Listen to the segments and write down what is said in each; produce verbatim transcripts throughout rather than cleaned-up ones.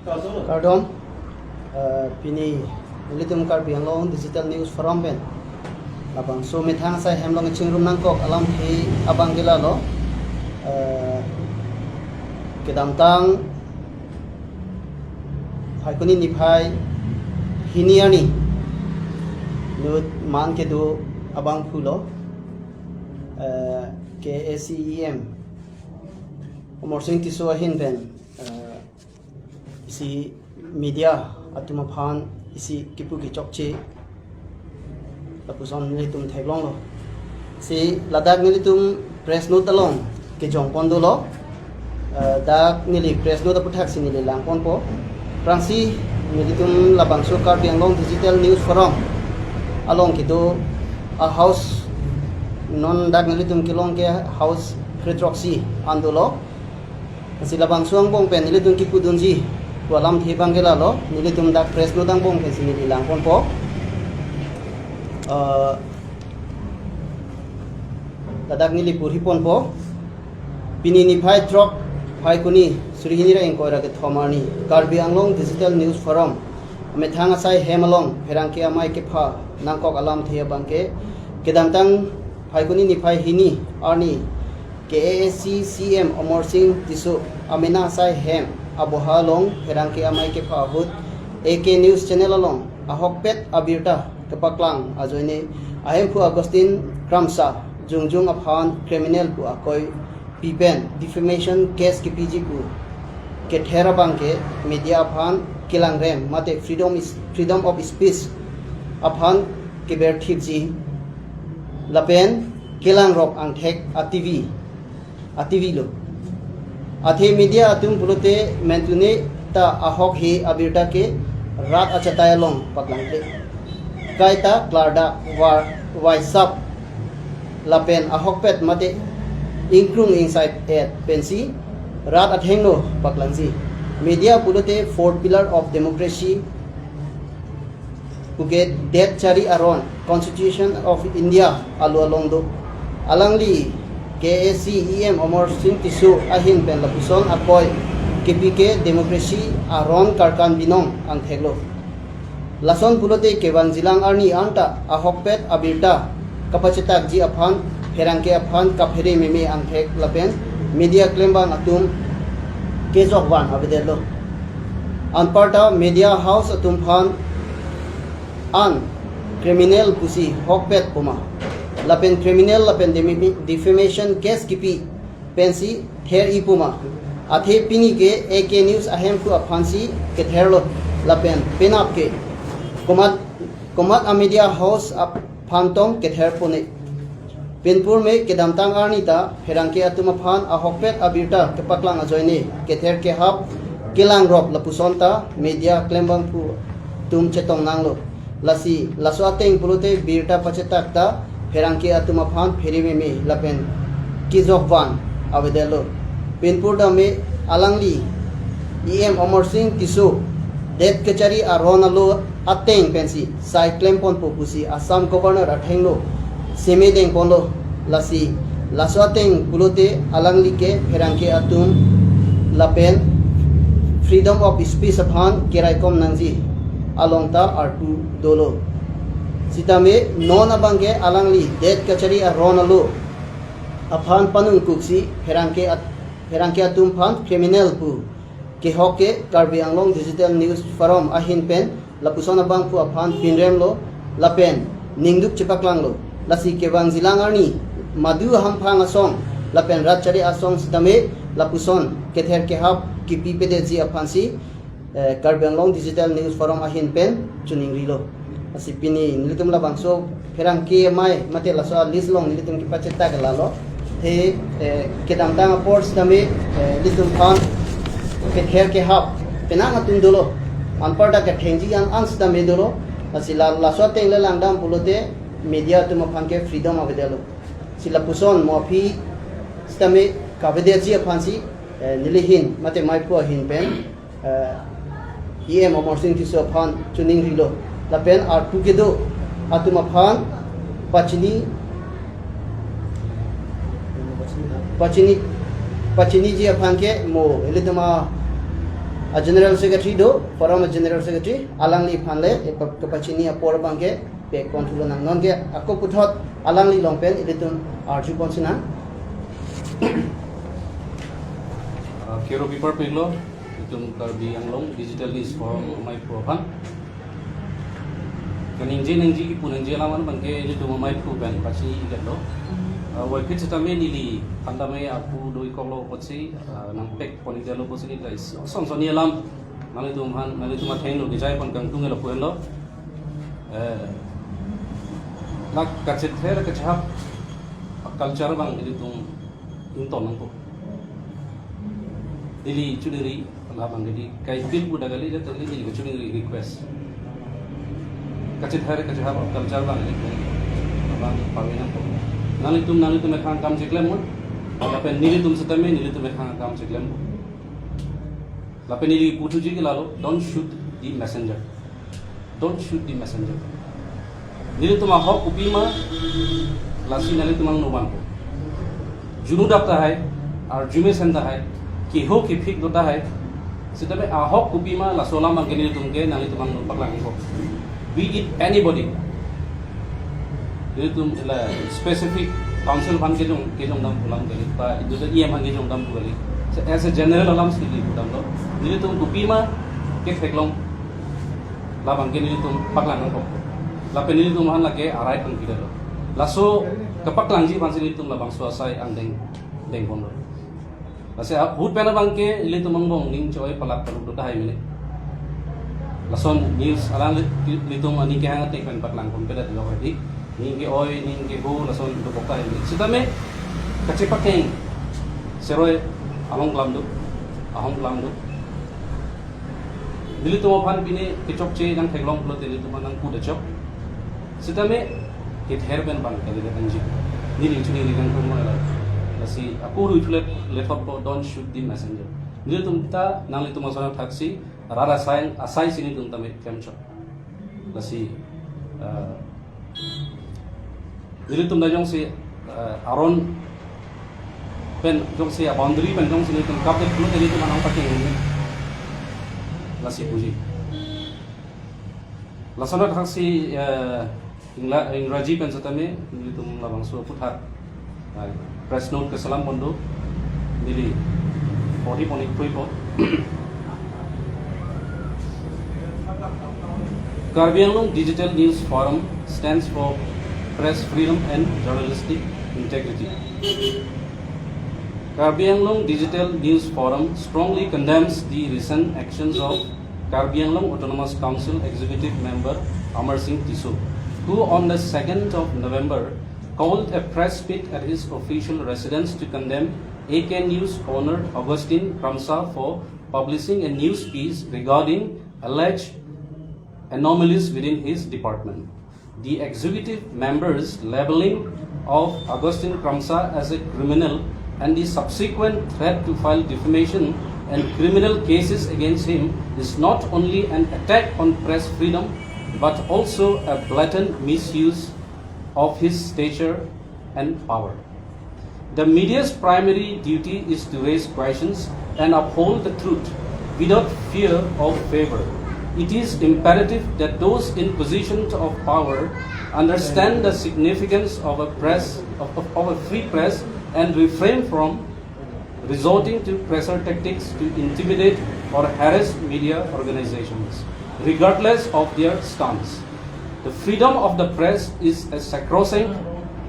Kardom, eh, pini nelitum Karbi Anglong Digital News Forum pen labangso methang asai hem along chingrum nangkok alamthe abang ke lalo, eh, kedamtang Phaikuni niphai hini arni nut man kedo abangphu lo, eh, K A A C E M Amarsing Tisso ahin pen, eh, isi media atum aphan isi kipu kechokche lapuson nelitum theklonglo. Si ladak nelitum press note along kejongpon dolo. Eh, dak neli press note aputhaksi neli langponpo. Aphrangsi nelitum labangso Karbi Anglong Digital News Forum along kedo a-house, non dak nelitum kelong ke house kre-throksi an dolo. Lasi labangso angbong pen nelitum kipudunji pu alamthe abang ke lalo, nelitum dak press note angbong pensi neli langponpo. Eh, ladak neli purhiponpo. Pini niphai throk Phaikuni suri hini ra ingkoi ra kethom arni Karbi Anglong Digital News Forum methang asai hem along pherangke amei kepha nangkok alamthe abang ke, kedamtang Phaikuni niphai hini arni K A A C C M Amarsing Tisso amena asai hem aboha along pherangke amei kepha ahut A K News Channel along ahokpet abirta kepaklang ajoine ahemphu Augustine Kramsa Jungjung aphan criminal pu akoi pi pen defamation case kepiji pu kether abang ke media aphan kelangrem mate freedom is, freedom of speech aphan keberthipji lapen kelangrok angthek a-T V, a-T V lo. Athe media atum pulote mentune ta ahok he abirta ke rat achatai along paklangkle. Kaita klardak war waisap lapen ahokpet mate ingkrung ingsai et pensi rat athengno paklangji. Media pulote fourth pillar of democracy puke det chari aron Constitution of India alo along do. Alangli K A A C E M Amarsing Tisso ahin pen lapuson akoi kepi ke democracy aron karkan binong angtheklo. Lason pulote kevangjilang arni anta ahokpet abirta kapachetakji aphan pherangke aphan kaphere meme angthek lapen media klembang atum kejokvan avedetlo. Anparta media house atum aphan an criminal pusi hokpet puma lapen criminal lapen demi-, defamation case kipi pensi ther-i puma. Athe pini ke A K News ahemphu aphansi ketherlo lapen penap ke komat, komat a-media house aphan tong kether pone. Pinpur me kedamtang arni ta pherangke atum aphan ahokpet abirta kepaklang ajoine kether kehap kelangrok lapuson ta media klembangphu atum chetong nanglo. Lasi laso ateng pulote birta pachetak ta pherangke atum aphan phere meme lapen kejokvan avedetlo. Pinpur dame alangli E M Amarsing Tisso det kechari aron alo ateng pensi sai klemponpo pusi Assam Governor athengno seme dengponlo. Lasi laso ateng pulote alangli ke pherangke atum lapen freedom of speech aphan keraikom nangji along ta arpu dolo. Sitame non abang ke alangli det kachari aron alo aphan panungkuksi pherangke at-, pherangke atum aphan criminal pu kehok ke Karbi Anglong Digital News Forum ahin pen lapuson abangphu aphan pinremlo lapen ningduk chepaklanglo. Lasi kevangjilang arni madu ahamphang asong lapen rat chari asong sitame lapuson kether kehap kipi pedetji aphansi, eh, Karbi Anglong Digital News Forum ahin pen choningrilo. Lasi pini nelitum labangso pherangke amei mate laso a-list along nelitum kepachetak lalo. He, eh, kedamtang apor sitame, eh, nelitum aphan kether kehap penang atum dolo. Anparta kethengji an an sitame dolo. Lasi la, laso ateng le langdam pulote media atum aphan ke freedom avedetlo. Si lapuson mo aphi sitame kavedetji aphansi, eh, nelihin mate meiphu ahin pen, eh, E M Amarsing Tisso aphan choningrilo. Lapen arpu kedo atum aphan pachini, pachini, pachiniji aphan ke mo ilitum a A General Secretary do, Forum a General Secretary, alangli aphan le, e pa-, kepachini apor abangke, pekpon thulo nang. Non ke ako puthot alangli along pen ilitum arju pon sinang. Ah, kero pipar pilo, itum Karbi Anglong Digital News Forum amei aphan. Kaningje ningje kipu ningje alam abangke ilitum amei aphan pachini iklo. Ah, wai phit setame neli, phandame apu do-ik koklo apotsi, ah, nangpek pon-ik lo apotsi neli son son ni alam, nanglitum aphan, nanglitum athengno kejai pon kangtung lo pu henlo. Eh, la kachether kachehap culture abang ilitum ington nangpo. Neli chuningri, labang neli kai bill pu da kali, da neli kachuningri request. Kachether kachehap culture abang ilitum, abang paving nangpo. Nanglitum, nanglitum ekhang akam chiklem mo. Lapen nelitum setame, nelitum ekhang akam chiklem mo. Lapen neli puthuji ke lalo, don't shoot the messenger. Don't shoot the messenger. Nelitum ahok kopima, lasi nanglitum angno vanpo. Junu dak tahai, arju mesen tahai, keho kephik do tahai. Setame ahok kopima, laso alam abangke nelitum ke, nanglitum angno paklang nangpo. Be it anybody. Nelitum la specific council aphan kejong, kejong dam pu alam kali, ba itum E M aphan kejong dam pu kali. So, as a general alam si neli pudamlo. Nelitum kopima ketheklong, labangke nelitum paklang nangpo. Lapen nelitum aphan lake arai pangpidetlo. Laso kepaklangji aphansi nelitum labangso asai angdeng dengponlo. Lasi ahut pen abangke ilitum angbong ning choi palak paluk do tahai mene. Lason news alang li-, ilitum aning kehang athek pen paklang ponpedet lo hedi. Ning ke-oi, ning keho, lason dokok tahai mene. Setame kachepakeng seroi along kelam do, ahong kelam do. Nelitum aphan pine kechokche nangtheklong pulote nelitum aphan nangpudachok. Setame kether pen abang kali nangji. Neli chuningri nangkromo la. Lasi ako rui thulet lethotpo, don't shoot the messenger. Nelitum ta nanglitum ason athaksi, rara asai, asaisi nelitum tame klemchot. Lasi, eh, nelitum ta jongsi, eh, aron pen jongsi a-boundary pen jongsi nelitum kapdet pulote nelitum anang paking. Lasi puji. Lason athaksi, eh, Ingla-, Ingraji pen setame, nelitum labangso aputhak, eh, press note keselam pon do, neli pori pon-ik thuipo. Karbi Anglong Digital News Forum stands for press freedom and journalistic integrity. Karbi Anglong Digital News Forum strongly condemns the recent actions of Karbi Anglong Autonomous Council Executive Member Amar Singh Tisso, who on the second of November called a press meet at his official residence to condemn A K News owner Augustine Kramsa for publishing a news piece regarding alleged anomalies within his department. The executive member's labeling of Augustine Kramsa as a criminal and the subsequent threat to file defamation and criminal cases against him is not only an attack on press freedom but also a blatant misuse of his stature and power. The media's primary duty is to raise questions and uphold the truth without fear or favor. It is imperative that those in positions of power understand the significance of a press, of, of, of a free press, and refrain from resorting to pressure tactics to intimidate or harass media organizations, regardless of their stance. The freedom of the press is a sacrosanct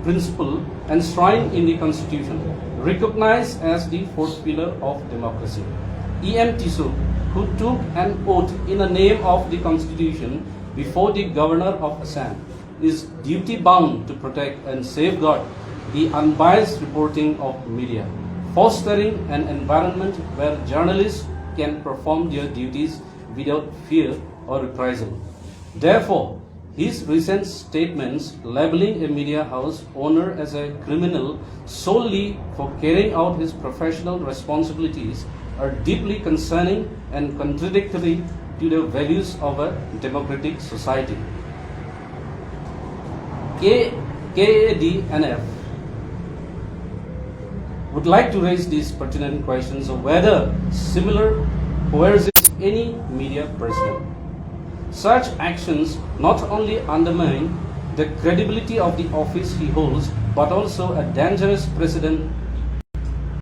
principle enshrined in the Constitution, recognized as the fourth pillar of democracy. E M Tisso, who took an oath in the name of the Constitution before the Governor of Assam, is duty-bound to protect and safeguard the unbiased reporting of media, fostering an environment where journalists can perform their duties without fear or reprisal. Therefore, his recent statements labeling a media house owner as a criminal solely for carrying out his professional responsibilities are deeply concerning and contradictory to the values of a democratic society. K-, K A D N F would like to raise these pertinent questions of whether similar coercive any media personnel. Such actions not only undermine the credibility of the office he holds, but also a dangerous precedent